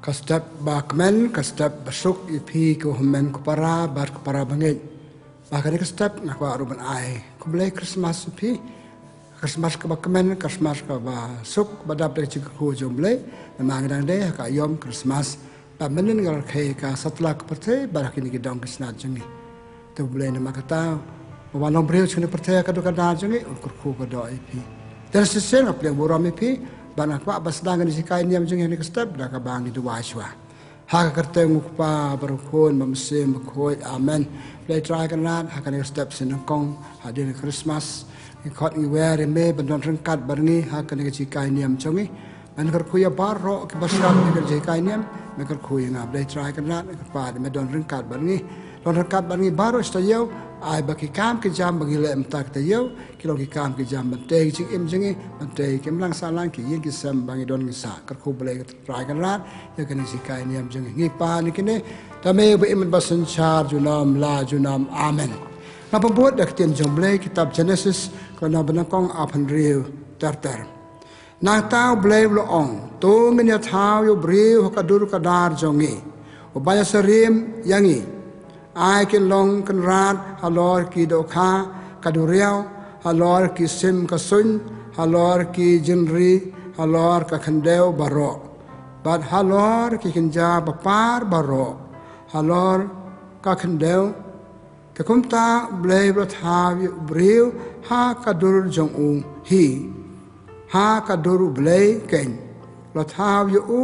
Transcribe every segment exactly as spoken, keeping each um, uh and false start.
Ka step ba kmen, ka step ba suk ïa phi ko hynmen ko para bad ko para bangeit. Ba kane ka step nga kwah ruh ban ai khublei Christmas ïa phi. Christmas kaba kmen, Christmas kaba suk, ba dap da ka jingkyrkhu jong U Blei. Namar ngi dang dei ha ka aïom Christmas. Ba mynnin nga rakhe ka satlak ka pyrthei bad ha kine ki dong ki snat jong ngi. Te U Blei namar kata, ba wan long briew sha kane ka pyrthei ha ka dur ka dar jong ngi, un kyrkhu ka doh ïa phi. Te shisien nga pdiang burom ïa phi, bad nga kwah ban sdang kane ka jinghikai niam jong ngi ha kane ka step da kaba ngi duwai shuwa. Ha ka kyrteng U Kpa bad U Khun bad U Mynsiem Bakhuid. Amen. Blei Trai Kynrad, ha kane ka step sien nyngkong hadien ka Christmas, ngi khot ngi wer ïa me ban don ryngkat bad ngi ha kane ka jinghikai niam jong ngi. Men kyrkhu ïa baroh kiba sngap ïa ka jinghikai niam, men kyrkhu ïa nga. Blei Trai Kynrad, ngi kyrpad me don ryngkat bad ngi. Don ryngkat bad ngi baroh shi taïew, ai ba ki kam ki jam ba ngi leh mynta ka taïew ki long ki kam ki jam ban tei ka jingim jong ngi, ban tei ka imlang sahlang, ki ïing ki sem ba ngi don ngi sah. Kyrkhu Blei Trai Kynrad ïa kane ka jinghikai niam jong ngi. Ngi pan ïa kine da me uba im bad uba synshar junom la junom. Amen. Nga pynbud da ka ktien jong U Blei, kitab Genesis, ka lynnong ba nyngkong, arphew hynriew ter ter. Nangta U Blei u la ong, to ngin ïa thaw ïa u briew ha ka dur ka dar jong ngi, uba ïasyriem ïa ngi. Ai kin long kynrad halor ki dohkha ka duriaw, halor ki sim ka suiñ, halor ki jingri, halor ka khyndew baroh, bad halor ki kynja bapar baroh halor ka khyndew. Te kumta U Blei u la thaw ïa u briew ha ka dur jong u hi, ha ka dur U Blei keiñ u la thaw ïa u.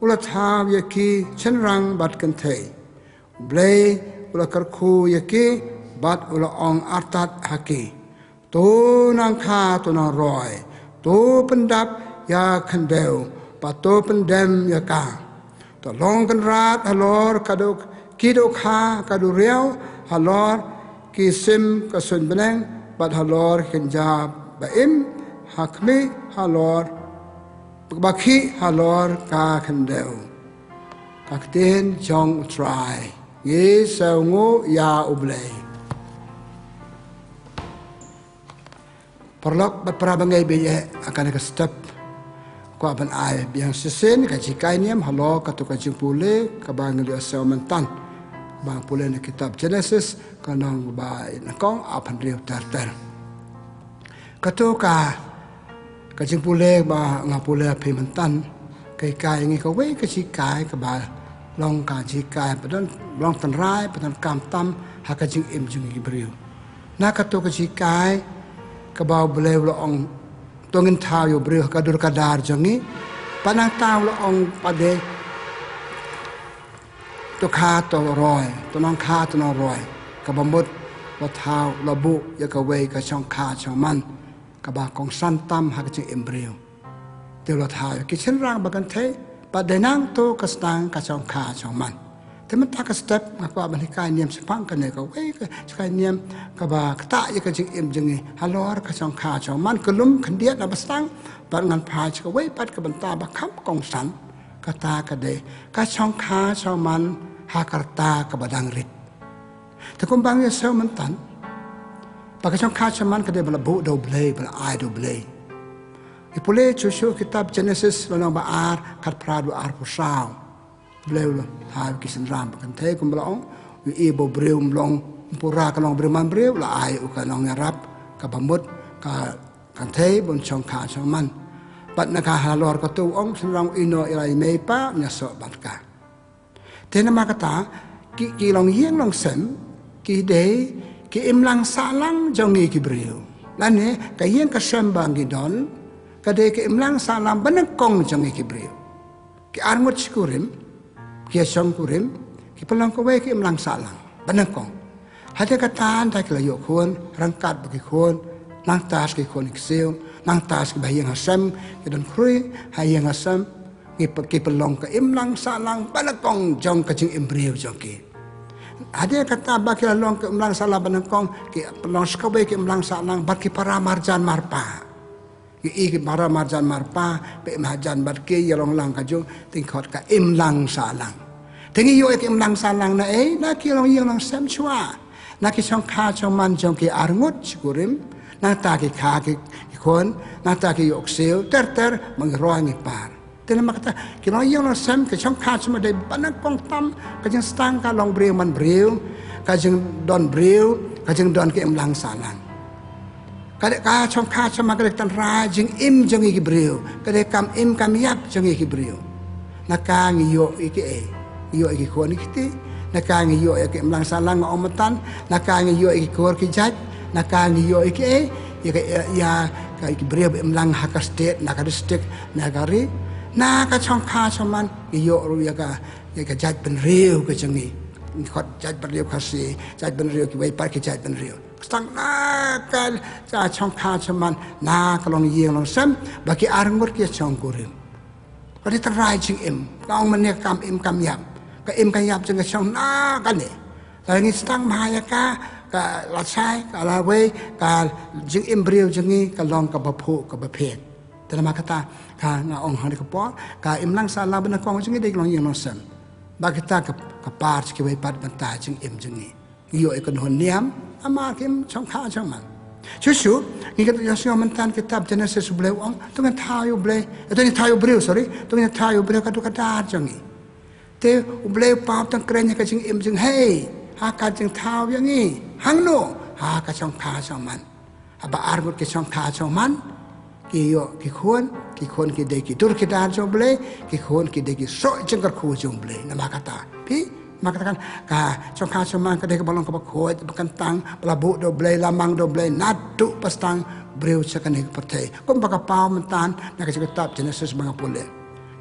U la thaw ïa ki shynrang bad kynthei. U Blei u la kyrkhu ïa ki bad u la ong artat ha ki, to nang kha, to nang roi, to pyndap ïa ka khyndew bad to pyndem ïa ka. To long kynrad halor ka doh, ki dohkha ka duriaw, halor ki sim ka suiñ bneng, bad halor ki kynja ba im ha khmih, halor ba khih halor ka khyndew. Ka ktien jong U Trai. Ngi sngewnguh ïa U Blei. Paralok bad para bangeit ba ïeit, ha kane ka step kwah ban ai biang shisien ka jinghikai niam halor kato ka jingpule kaba ngi la ïohsngew myntan, ba pule na kitab Genesis, ka lynnong ba nyngkong, arphew hynriew ter ter. Kato ka, ka jingpule ba nga pule ha phi myntan, ka hikai ngi kawei ka jinghikai kaba long ka jinghikai ba don, ba long tynrai, ba donkam tam ha ka jingim jong ngi ki briew. Na kato ka jinghikai kaba U Blei u la ong, to ngin thaw ïa u briew ha ka dur ka dar jong ngi. Bad nangta u la ong pat de, to kha to roi, to nang kha to nang roi. Kaba mut u la thaw, u la buh ïa kawei ka shongkha shongman kaba kongsan tam ha ka jingim briew. Te u la thaw ïa ki shynrang bad kynthei, bad dei nangto ka sdang ka shongkha shongman. Te mynta ka step nga kwah ban hikai niam shaphang kane kawei ka jinghikai niam kaba ktah ïa ka jingim jong ngi halor ka shongkha shongman. Ka lum khyndiat na ba sdang, bad ngan phai sha kawei pat ka bynta ba kham kongsan, kata ka dei ka shongkha shongman ha ka rta kaba dang rit. Te kumba ngi ïohsngew myntan, ba ka shongkha shongman ka dei ba la buh da U Blei, ba la ai da U Blei. Ngi pule shuh shuh kitab Genesis lynnong ba ar, khatphra haduh arphew saw. U Blei u la thaw ïa ki shynrang bad kynthei kumba la ong, u ïohi ba u briew um long, um pura ka long briew man briew, la ai u ka nongïarap kaba mut ka kynthei ban shongkha shongman. Bad na ka halor kato u ong, shynrang u ïehnoh ïa la i mei i pa, un ïasoh bad ka. Te namar kata, ki, ki longïing longsem ki dei ki imlang sahlang jong ngi ki briew. Lane ka ïing ka sem ba ngi don ka dei ka imlang sahlang ba nyngkong jong ngi ki briew. Ki arngut shi kurim, ki ïashong kurim, ki pynlong kawei ka imlang sahlang ba nyngkong. Hadien kata, ynda ki la ïoh khun, ryngkat bad ki khun, nangta sha ki khun ki ksiew, nangta sha ki ba ha ïing ha sem, ki don khrui ha ïing ha sem, ki pynlong ka imlang sahlang ba nyngkong jong ka jingim briew jong ki. Hadien kata ba ki la long ka imlang sahlang ba nyngkong, ki pynlong sha kawei ka imlang sahlang bad ki para marjan marpa. Ngi i ki para marjan marpa, ba im hajan bad ki, ïa long lang ka jong, te ngi khot ka imlang sahlang. Te ngi ïoh ïa ka imlang sahlang na ei, na ki longïing longsem shuwa. Na ki shongkha shongman jong ki arngut shi kurim, nangta ki kha ki, ki khun, nangta ki ïoh ksiew, ter ter, ba ngi roi ngi par. Te namar kata ki long ïing long sem, ka shongkha shongman dei ba nyngkong tam, ka jingstad ka long briew man briew, ka jingdon briew, ka jingdon ka imlang sahlang. Ka dei ka shongkha shongman ka dei ka tynrai jingim jong ngi ki briew, ka dei kam im kam ïap jong ngi ki briew. Na ka ngi ïoh ïa kiei? Ngi ïoh ïa ki khun ki kti. Na ka ngi ïoh ïa ka imlang sahlang, nga ong myntan. Na ka ngi ïoh ïa ki kur ki jait. Na ka ngi ïoh ïa kiei? Ïa ka, ïa ka, ki briew ba imlang ha ka state, na ka district, na ka ri. Na ka shongkha shongman ngi ïoh ruh ïa ka, ïa ka jaitbynriew ka jong ngi. Ngi khot jaitbynriew Khasi, jaitbynriew kiwei pat ki jaitbynriew. Tang na ka, ka shongkha shongman, na ka longïing longsem, ba ki arngut ki shongkurim. Ka dei tynrai jingim, ka ong mynne kam im kam ïap. Ka im ka ïap jong ka shong na kane. Lada ngi sdang bha ïa ka, ka lashai, ka lawei, ka jingim briew jong ngi ka long kaba phuh kaba phieng. Te namar kata ka nga ong hangne ka por, ka imlang sahlang ba nyngkong jong ngi dei ka longïing longsem. Ba kita ka, ka par sha kiwei pat bynta jingim jong ngi. Ngi ïoh ïa ka nongniam namar ka im shongkha shongman. Shuh shuh ngi ïohsngew mynta kitab Genesis, U Blei u ong, to ngin thaw ïa u briew, eh, to ngin thaw ïa u briew, sorry, to ngin thaw ïa u briew ha ka dur ka dar jong ngi. Te U Blei u paw tang kren ïa ka jingim jong ngi ha ka jingthaw ïa ngi. Hangno? Ha ka shongkha shongman. Haba arngut ki shongkha shongman, ki ïoh ki khun, ki khun ki dei ki dur ki dar jong U Blei, ki khun ki dei ki soh jingkyrkhu jong U Blei. Namar kata, phi, namar kata kan, ka shongkha shongman ka dei kaba long kaba khuid, ba kyntang, ba la buh da U Blei, la mang da U Blei, naduh ba sdang briew sha kane ka pyrthei. Kumba ka paw mynta na ka kitab Genesis ba nga pule.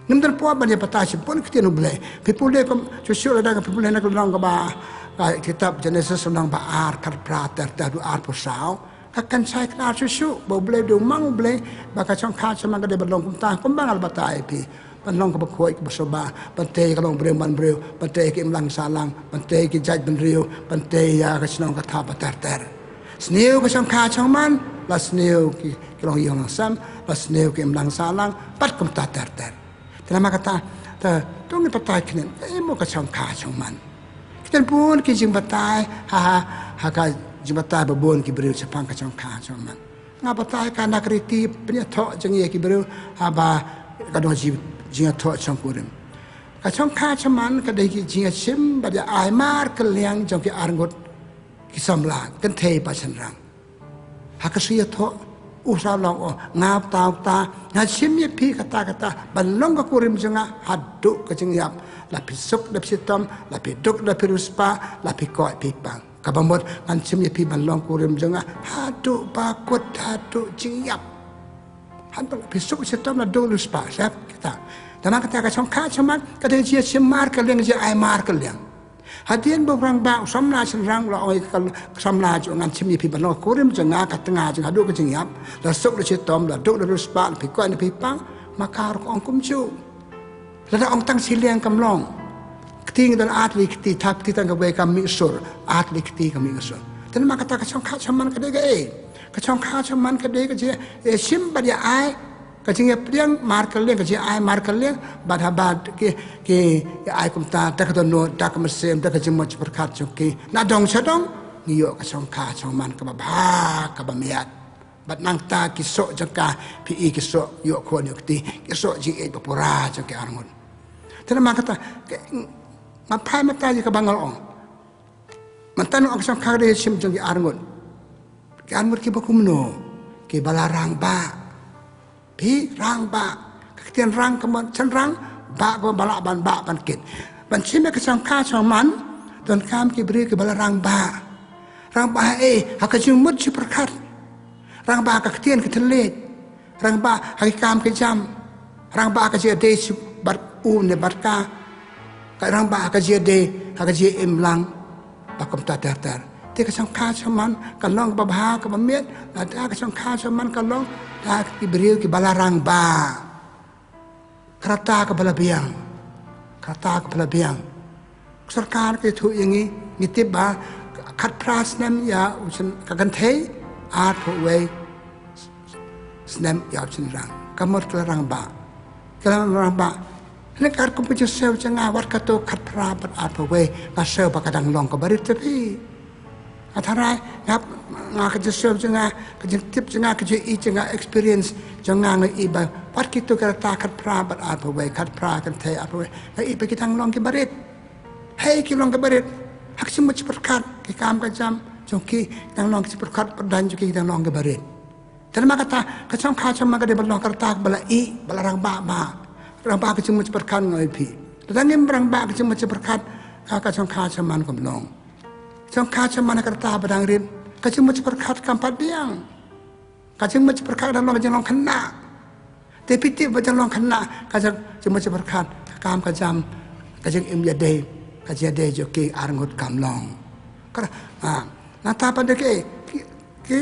Ngim don por ban ïa batai shibun ktien U Blei. Phi pule kum shuh shuh lada ka phi pule na ka lynnong kaba, ka kitab Genesis lynnong ba ar, khatphra ter ter haduh arphew saw. Ka kynshai klar shuh shuh ba U Blei u dei u mang, U Blei, ba ka shongkha shongman ka dei ban long kumta, kumba nga la batai ïa phi. Ban long kaba khuid kaba sumar, ban tei ïa ka longbriew manbriew, ban tei ïa ka imlang sahlang, ban tei ïa ki jaitbynriew, ban tei ïa ka shnong ka thaw ba ter ter. Sniew ka shongkha shongman, la sniew ki, ki longïing longsem, la sniew ki imlang sahlang, bad kumta ter ter. Te namar kata, te, to ngin batai khyndiat, kaei mo ka shongkha shongman. Ki don bun ki jingbatai, ha, ha, ha ka jingbatai ba bun ki briew shaphang ka shongkha shongman. Nga batai ka na ka riti pynïathoh jong ngi ki briew, haba ka don jing, jingïathoh shongkurim. Ka shongkha shongman ka dei ki jingïashim bad ïa ai markylliang jong ki arngut, ki samla, kynthei bad shynrang. Ha ka sngi ïathoh, u sa long, oh, nga uta uta, nga shim ïa phi kata kata, ban long ka kurim jong nga, haduh ka jingïap, la phi suk la phi shitom, la phi duk la phi riewspah, la phi koit phi pang. Kaba mut ngan shim ïa phi ban long kurim jong nga, haduh ba kut, haduh jingïap. Haduh la phi suk shitom la duk riewspah, sep kita. Te namar kata ka shongkha shongman, ka dei jingïashim markylliang, jingïa ai markylliang. Hadien ba u rangbah, u samla shynrang u la ong ïa ka samla jong u, ngan shim ïa phi ban long kurim jong nga, ka tnga jong nga haduh ka jingïap, la suk la shitom, la duk la riewspah, la phi koit la phi pang, ma ka ruh ka ong kumjuh. Lada ong tang shiliang kam long. Kti ngi don ar tylli ki kti, thap kti tang kawei ka mih sur, ar tylli ki kti ka mih ka sur. Te namar kata ka shongkha shongman ka dei kaei? Ka shongkha shongman ka dei ka jingïashim bad ïa ai, ka jingïapdiang markylliang, ka jingïa ai markylliang, bad haba ki, ki ïa ai kumta, da ka dohnud, da ka mynsiem, da ka jingmut jingpyrkhat jong ki, na dong sha dong, ngi ïoh ka shongkha shongman kaba bha, kaba miat. Bad nangta ki soh jong ka, phi i ki soh ïoh khun ïoh kti, ki soh jingïeit ba pura jong ki arngut. Te namar kata, ki, nga phai mynta ïa kaba nga la ong. Mynta nga ong ka shongkha ka dei shim jong ki arngut. Ki arngut kiba kumno? Kiba la rangbah. Phi, rangbah. Ka ktien rang ka mut shynrang, bah ka ba lah ban bah ban kit. Ban shim ïa ka shongkha shongman, donkam ki briew kiba la rangbah. Rangbah ha ei? Ha ka jingmut jingpyrkhat. Rangbah ha ka ktien ka thylliej. Rangbah ha ki kam ki jam. Rangbah ha ka jingïadei sha bad u ne bad ka. Ka rangbah ha ka jingïadei, ha ka jingimlang. Ba kumta ter ter. Te ka shongkha shongman ka long kaba bha kaba miat, lada ka shongkha shongman ka long da ki briew kiba la rangbah. Ka rta kaba la biang. Ka rta kaba la biang. Sorkar ka ïathuh ïa ngi, ngi tip ba khatphra snem ïa u shyn, ka kynthei, arphew wei snem ïa u shynrang. Ka mut ka la rangbah. Ka la rangbah. Hynrei katkum ka jingsngew jong nga, wat kato khatphra bad arphew wei, nga sngew ba ka dang long kaba rit, te phi. Nga tharai, nga, nga ka jingsngew jong nga, ka jingtip jong nga, ka jingïohi jong nga, experience jong nga, nga i ba wat kito ki rta khatphra bad arphew wei, khatphra kynthei arphew wei, nga i ba ki dang long ki barit. Hei, ki long ki barit. Ha ka jingmut jingpyrkhat, ki kam ka jam jong ki, ki dang long ki jingpyrkhat, pyrdan jong ki, ki dang long ki barit. Te namar kata, ka shongkha shongman ka dei ban long ka rta kaba la ïeh, ba la rangbah bha. Rangbah ka jingmut jingpyrkhat, nga ong ïa phi. Lada ngim rangbah ka jingmut jingpyrkhat, ka, ka shongkha shongman kam long. Shongkha shongman ka rta ba dang rit, ka jingmut jingpyrkhat kam pat biang. Ka jingmut jingpyrkhat ka dang long ka jinglong khynnah. Te phi tip ba jinglong khynnah, ka jing, jingmut jingpyrkhat, ka kam ka jam, ka jingim ïadei, ka jingïadei jong ki arngut kam long. Ka, ah, nangta pat de ki, ki, ki,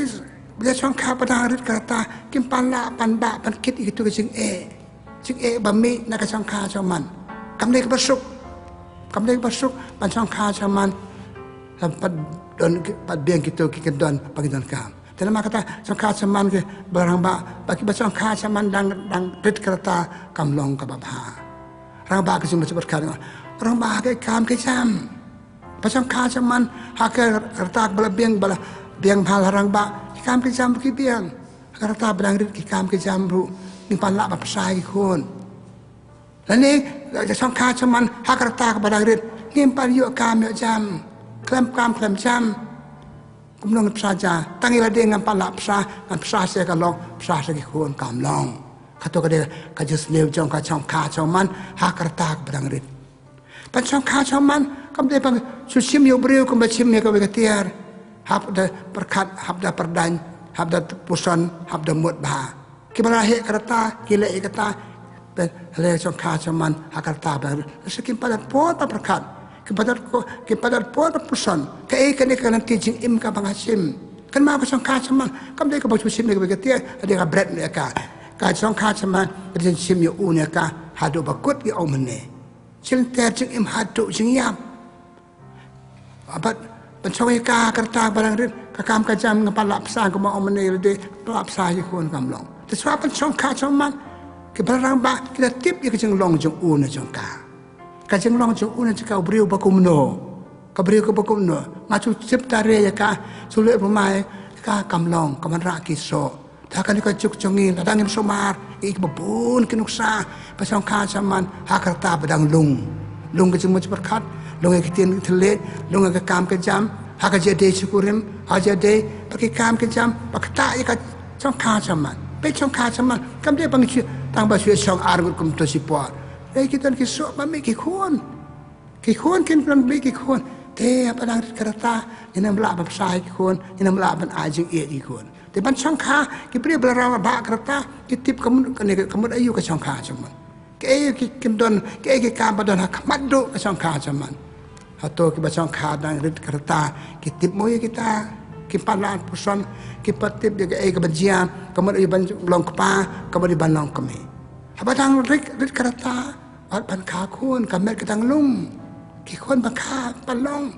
ïa shongkha ba dang rit ka rta, kim pat lah ban bah ban kit ïa kito ki jingeh. Jingeh ba mih na ka shongkha shongman. Kam dei kaba suk. Kam dei kaba suk ban shongkha shongman. Lam pat don ki, pat biang kito ki kyndon ba ki donkam. Te namar kata shongkha shongman ki ba rangbah, ba ki ba shongkha shongman dang, dang rit ka rta kam long kaba bha. Rangbah ka jingmut jingpyrkhat, rangbah ha ki kam ki jam. Ba shongkha shongman ha ka rta kaba la biang, ba la biang bha la rangbah, ki kam ki jam ki biang. Ha ka rta ba dang rit ki kam ki jam ruh, ngim pat lah ban pynshai ki khun. Lane, shongkha shongman ha ka rta kaba dang rit, ngim pat ïoh kam ïoh jam, khlem kam khlem jam. Kumno ngin pynshai ja, tang ïa lade ngam pat lah pynshai, ngan pynshai sha ka lok, pynshai sha ki khun kam long. Kato ka dei ka jingsniew jong ka shongkha shongman ha ka rta kaba dang rit. Ban shongkha shongman kam dei ban shu shim ïa u briew kumba shim ïa kawei ka tiar. Hap da pyrkhat, hap da pyrdan, hap da puson, hap da mut bha. Kiba la heh ka rta, ki leh ïa kata. Ban leh shongkha shongman ha ka rta ba, la shu kim pat da por ban pyrkhat. Kim pat da por, kim pat da por ban puson. Kaei kane ka lynti jingim kaba nga shim. Kynmaw ka shongkha shongman kam dei kaba shu shim ïa kawei ka tiar, ka dei ka bret ïa ka. Ka shongkha shongman ka dei shim ïa u ne ka haduh ba kut ïa u mynne. Jingter jingim haduh jingïap. Bad ban shong ïa ka ha ka rta ba dang rit, ka kam ka jam ngam pat lah pynshai kumba ong mynne lade, lah pynshai ïa ki khun kam long. Te shuwa ban shongkha shongman, ki ba la rangbah ki la tip ïa ka jinglong jong u ne jong ka. Ka jinglong jong u ne jong ka, u briew ba kumno. Ka briew kaba kumno. Nga shu tip tare ïa ka, shu leh bymai ïa ka kam long, ka wanrah ki soh. Te ha kane ka juk jong ngi, lada ngim sumar ïa kiba bun ki nuksa, ba shongkha shongman ha ka rta ba dang lung. Lung ka jingmut jingpyrkhat, lung ïa ka ktien ka thylliej, lung ïa ka kam ka jam, ha ka jingïadei shikurim, ha ka jingïadei, ba ki kam ki jam, ba ktah ïa ka shongkha shongman. Ba shongkha shongman kam dei ba ngi shu, tang ba shu shong arngut kumto shipor. Dei ki don ki soh ba mih ki khun. Ki khun kin pynlong bih ki khun. Te haba dang rit ka rta, ngin ym lah ban pynshai ki khun, ngin ym lah ban ai jingïeit ki khun. Te ban shongkha, ki briew ba la rangbah ka rta, ki tip ka mut, kane ka mut aïu ka shongkha shongman. Kaei ki kyndon, kaei ki kam ba don ha khmat duh ka shongkha shongman. Hato kiba shongkha dang rit ka rta, ki tip mo ïa kita, kim pat lah puson, kim pat tip ïa kaei kaban jia, ka mut aïu ban long kpa, ka mut aïu ban long kmie. Haba dang rit, rit ka rta, wat ban kha khun, ka met ka dang lung. Ki khun ba kha, ba long.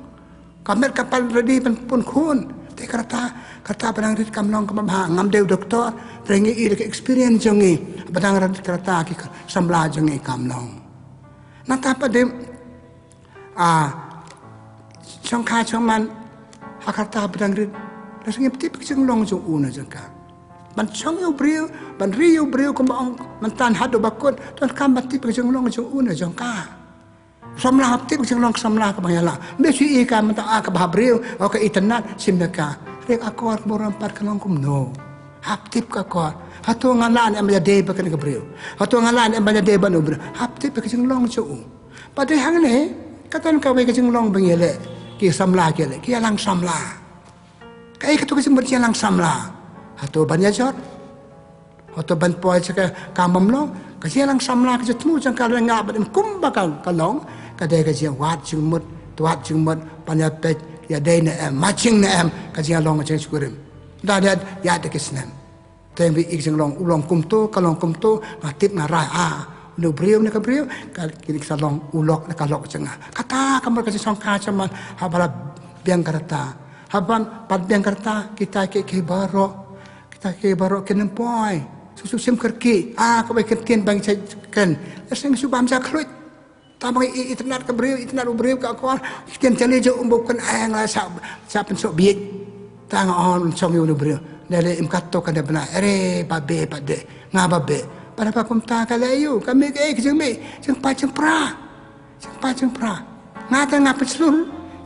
Ka met ka pat ready ban pun khun. Te ka rta, ka rta ba dang rit kam long kaba bha, ngam dei u doktor, te ngi i da ka experience jong ngi. Ba dang rit ka rta ki samla jong ngi kam long. Nangta pat de, ah, shongkha shongman, ha ka rta ba dang rit, la shu ngim tip ka jinglong jong u ne jong ka. Ban shong ïa u briew, ban ri ïa u briew kumba ong mynta haduh ba kut, donkam ban tip ka jinglong jong u ne jong ka. Samla hap tip ka jinglong samla kaba ïa la. Mbe shu i ka mynta a kaba ha briew, o ka itynnad, shim ïa ka. Ri ka akor ka burom pat ka long kumno. Hap tip ka akor. Hato nga lah ne em ban ïadei bad kane ka briew. Hato nga lah ne em ban ïadei bad u briew. Hap tip ka jinglong jong u. Pat de hangne, ka don kawei ka jinglong ba ngi leh, ki samla ki leh, ki ïalang samla. Kaei kato ka jingmut ïalang samla. Hato ban ïajot. Hato ban poi sha ka kam bym long. Ka jingïalang samla ka jingthmu jong ka leh nga bad em kumba ka, ka long. Ka dei ka jingwad jingmut, twad jingmut, ban ïapeit, ïadei ne em, matching ne em, ka jingïalong ka jingshikurim. Da dei ïa da ki snem. Te mbe i ka jinglong, u long kumto, ka long kumto, nga tip nga rai, ah, une u briew, une ka briew, ka, kine ki sa long u lok, une ka lok jong nga. Kata ka mut ka jingshongkha shongman, haba la biang ka rta. Haba pat biang ka rta, kita ki, ki baroh, kita ki baroh kin ym poi. Shu, shu shim kyrkieh, ah, kawei ka ktien ba ngi sa kren. La shu bam ja khluit. Tang ba i, i, itynnad ka briew, itynnad u briew ka akor. Ktien jali jong u ba u kren ai nga la sa, sa pynsuk bieit. Tang nga ong song ïa u briew. Lei lei im katto katne bnai. Ere ba beh pat de. Nga ba beh. Pat haba kumta ka lei ïa u. Ka mih kaei ka jingmih. Jingpait jingpra. Jingpait jingpra. Nga te nga pynshlur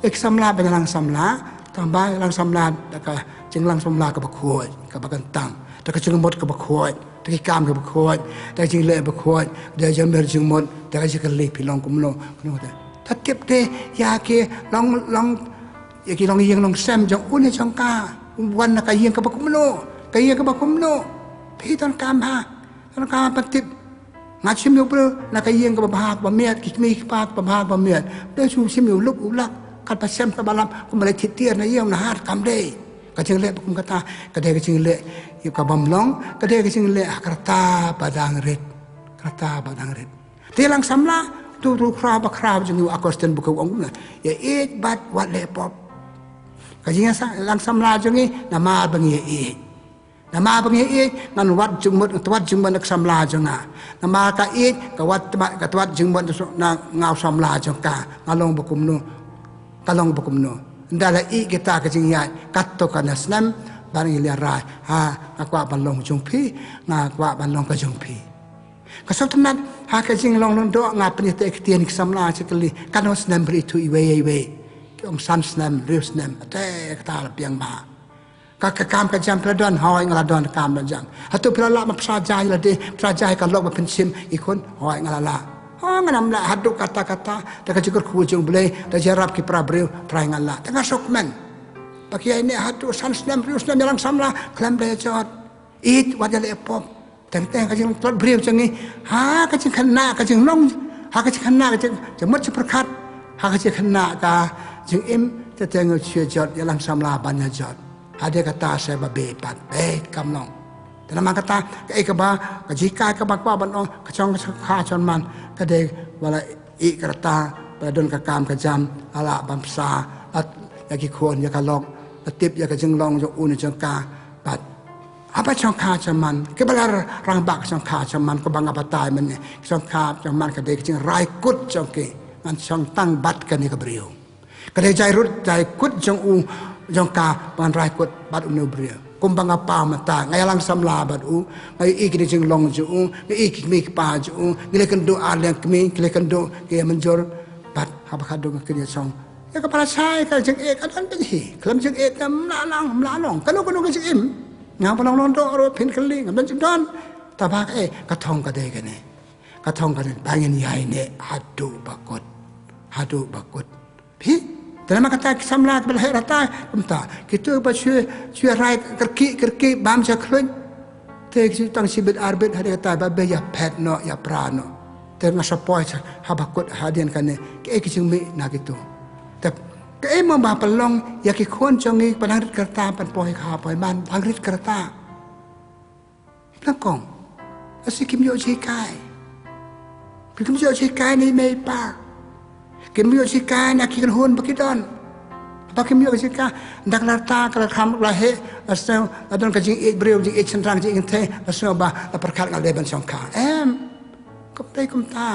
ïa ki samla ban ïalang samla. Tang ba ïalang samla da ka jinglang samla kaba khuid, kaba kyntang. Da ka jingmut kaba khuid, da ki kam kaba khuid, da ka jingleh ba khuid, da ka jingmir jingmut, da ka jingkylli phi long kumno, kumno te. Ta tip te ïa ki long, long, ïa ki longïing longsem jong u ne jong ka. Wan na ka ïing kaba kumno, ka ïing kaba kumno. Phi donkam ha, donkam ha ban tip. Nga shim ïa u briew na ka ïing kaba bha kaba miat, ki kmie ki kpa kaba bha kaba miat. Te shu shim ïa u luk u lak, katba sem katba lap, kumba la thied tiar na ïing na hat kam dei. Ka jingleh ba kum kata, ka dei ka jingleh ïa ka bym long, ka dei ka jingleh ha ka rta ba dang rit. Ka rta ba dang rit. Te ïalang samla, tu tu khraw ba khraw jong u Augustine ba ka ong kumne. Ïa ïeit bad wat leh pop. Ka jingïalang samla jong ngi, namar ba ngi ïa ïeit. Namar ba ngi ïeit, ngan wad jingmut, ngan wad jingmut na ka samla jong nga. Namar ka ïeit, ka wad tma-, ka wad jingmut na nga u samla jong ka. Nga long ba kumno. Ka long ba kumno. Ynda la ïeit kita ka jingïaid, katto katne snem, ba ngi la rai. Ha, nga kwah ban long jong phi, nga kwah ban long ka jong phi. Ka sngewtynnat, ha ka jinglong lyngdoh nga pynïateh ktien ki samla sha kali. Katno snem phi la ithuh iwei iwei. Ki ong san snem, hynriew snem. Te kata la biang bha. Ka, ka kam ka jam phi la don, hooid nga la don kam la jam. Hato phi la lah ban pynshai jai lade, pynshai jai ka lok ba pynshim i khun, hooid nga la lah. Oh, ngam lah haduh katta katta, da ka jingkyrkhu jong U Blei, da jingïarap ki para briew, trai nga lah. Te nga sngewkmen. Ba ki ïaineh haduh san snem, hynriew snem ïalang samla, khlem da ïa jot. Ïeit wat ïaleh pop. Teng teng ka jingtlot briew jong ngi. Ha ka jingkhynnah ka jinglong. Ha ka jingkhynnah ka jing, jingmut jingpyrkhat. Ha ka jingkhynnah ka jingim. Te teng ngi shu jot ïalang samla ban ïa jot. Hadien kata sa ba beh pat. Beh kam long. Te namar kata kaei kaba ka jinghikai kaba kwah ban ong ka shong ka shong kha shong man. Ka dei ba la ïeit ka rta, ba la don ka kam ka jam, la lah ban pynshai ïa ki khun ïa ka lok, la tip ïa ka jinglong jong u ne jong ka, bad haba shong kha shong man, kiba la rangbah ka shong kha shong man, kaba nga batai mynne, shong kha shong man ka dei ka jingrai kut jong ki, ngan shong tang bad kane ka briew. Ka dei jai rut jai kut jong u, jong ka, ban rai kut bad une u briew. Kumba nga paw mynta, nga ïalang samla bad u, nga ïohi ki jinglong jong u, nga ïohi ki kmie ki kpa jong u, ngi la kynduh ar liang kmie, ki la kynduh ki mynjur, bad haba khadduh nga kynduh shong. Ïa ka para shai ka jingïeit ka don beit hi, khlem jingïeit ka mla long, mla long. Kano kano ka jingim. Nga ba long long doh ruh phin kylli, nga don jingdon. Taba kaei, ka thong ka dei kane. Ka thong ka dei, ba ngin ïaineh haduh ba kut. Haduh ba kut. Phi, te namar kata ki samla kiba la heh rta, kumta. Kito ba shu, shu rai kyrkieh, kyrkieh, bam sha khluit. Te ki tang shibit arbit hadien kata ba beh ïa phet noh, ïa pra noh. Te nga sa poi sha, haba kut hadien kane, kaei ki jingmih na kito. Te, kaei mo ba pynlong, ïa ki khun jong ngi, ba dang rit ka rta, ban poi kha, poi man, dang rit ka rta. Pynlong kong. Lashai kim ïoh jinghikai. Kim ïoh jinghikai na i mei i pa. Kim ïoh jinghikai na ki kynhun ba ki don. Ba kim ïoh jinghikai. Ynda ka la rta ka la kham la heh. La sngew la don ka jingïeit briew, jingïeit shynrang, jingïeit kynthei. La sngew ba la pyrkhat nga dei ban shong kha. Em. Kumta kumta.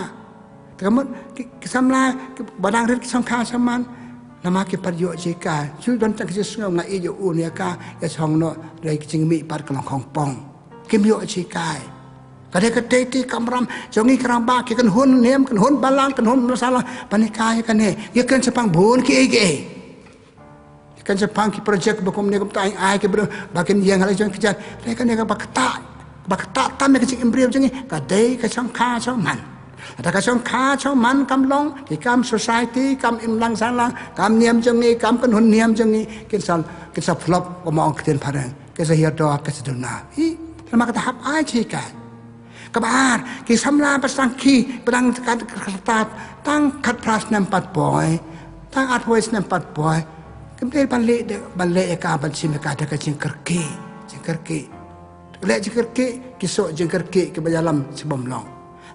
Te ka mut ki, ki samla, ki ba dang rit ki shong kha shong man. Namar kim pat ïoh jinghikai. Shu don tang ka jingsngew nga ïeit ïa u ne ïa ka, ïa shong noh, dei ka jingmih pat ka long khongpong. Kim ïoh jinghikai. Ka dei ka dei ti kamram, jong ngi ka rangbah, ki kynhun niam, kynhun balang, kynhun masalah, ban hikai ïa kane, ïa kren shaphang bun kiei kiei. Ïa kren shaphang ki project ba kumne kumta ai, ai ki briew, ba kin ïeng ha la jong ki jait, dei kane kaba ktah, kaba ktah tam ïa ka jingim briew jong ngi, ka dei ka shong kha shong man. Lada ka shong kha shong man kam long, ki kam society, kam imlang sanglang, kam niam jong ngi, kam kynhun niam jong ngi, kin sa, kin sa flop, kumba ong ktien phareng. Ki sa hiar dor, ki sa duna. Hi, namar kata hap ai jinghikai. Kaba ar, ki samla ba sangkhia, ba dang kat, kat, kat, tang khatphra snem pat poi, tang arphew snem pat poi. Kim dei ban leh, ban leh ïa ka, ban shim ïa ka da ka jingkyrkieh, jingkyrkieh. Leh jingkyrkieh, ki soh jingkyrkieh, kiba ïalam shibun long.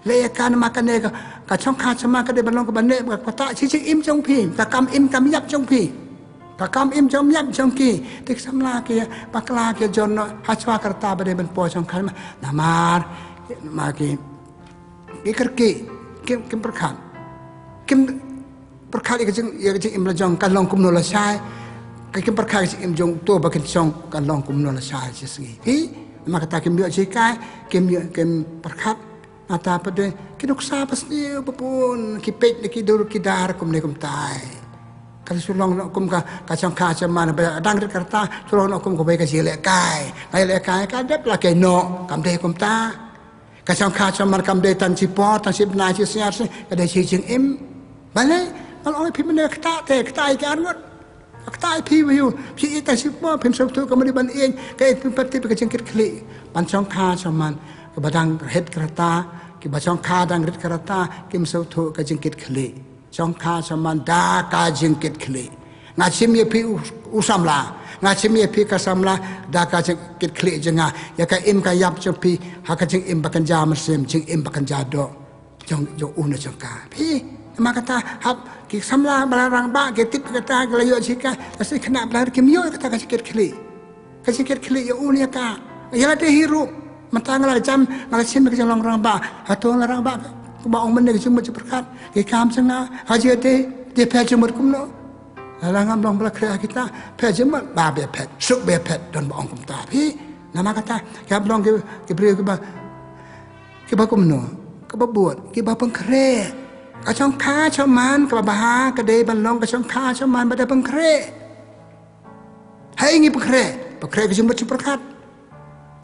Leh ïa ka namar kane ka, ka shong kha shong man ka dei ban long kaba neh, kaba ktah, shi jingim jong phi, ka kam im kam ïap jong phi. Ka kam im jong ïap jong ki, te ki samla ki, bakla ki jon noh, ha shuwa ka rta ba dei ban poi shong kha shong man. Namar, namar ki, ki kyrkieh, kim, kim pyrkhat. Kim pyrkhat ïa ka jing, ïa ka jingim la jong kan long kumno lashai. Ka kim pyrkhat ïa ka jingim jong uto ba kin shong kan long kumno lashai shi sngi. Phi, namar kata kim ïoh jinghikai, kim ïoh, kim pyrkhat. Nangta pat de ki nuksa ba sniew ba bun ki peit na ki dur ki dar kumne kumtai. Ka la shu long noh kum ka, ka shongkha shaman ba dang rit ka rta, shu long noh kum kawei ka jingïalehkai. Ka jingïalehkai ka dep la kynnoh, kam dei kumta. Ka shongkha shaman kam dei tang shi por, tang shi bnai, shi sngi, shi, ka dei shi jingim. Balei, ngan ong ïa phi mynne, kata te, kata ïa ki arngut. Kata ïa phi ba ïoh, phi ïeit tang shi por, phim sngewthuh kumno ban ïeit, ka ïeit phi pat tip ka jingkitkhlieh. Ban shongkha shaman, kiba dang rit ka rta, kiba shongkha dang rit ka rta, kim sngewthuh ka jingkitkhlieh. Shongkha shaman da ka jingkitkhlieh. Nga shim ïa phi u, u samla. Nga shim ïa phi ka samla da ka jingkitkhlieh jong nga. Ïa ka im ka ïap jong phi ha ka jingim ba kynja mynsiem, jingim ba kynja doh. Jong, jong u ne jong ka. Phi, namar kata hap ki samla ba la rangbah, ki tip kata, ki la ïoh jinghikai, lashai khynnah ba la rit kim ïoh kata ka jingkitkhlieh. Ka jingkitkhlieh ïa u ne ïa ka. Ïa lade hi ruh. Mynta nga la jam, nga la shim ka jinglong rangbah. Hato nga la rangbah, kumba ong mynne ka jingmut jingpyrkhat. Ki kam jong nga, ha jingïadei, dei phet jingmut kumno. Lada ngam long ba la khreh ha kita, phet jingmut, ba ba phet, suk ba phet, don ba ong kumta. Phi, namar kata, ki hap long ki, ki briew kiba, kiba kumno, kiba bud, kiba pynkhreh. Ka shongkha shaman, kaba bha, ka dei ban long ka shongkha shaman, ba da pynkhreh. Haei ngi pynkhreh, pynkhreh ka jingmut jingpyrkhat.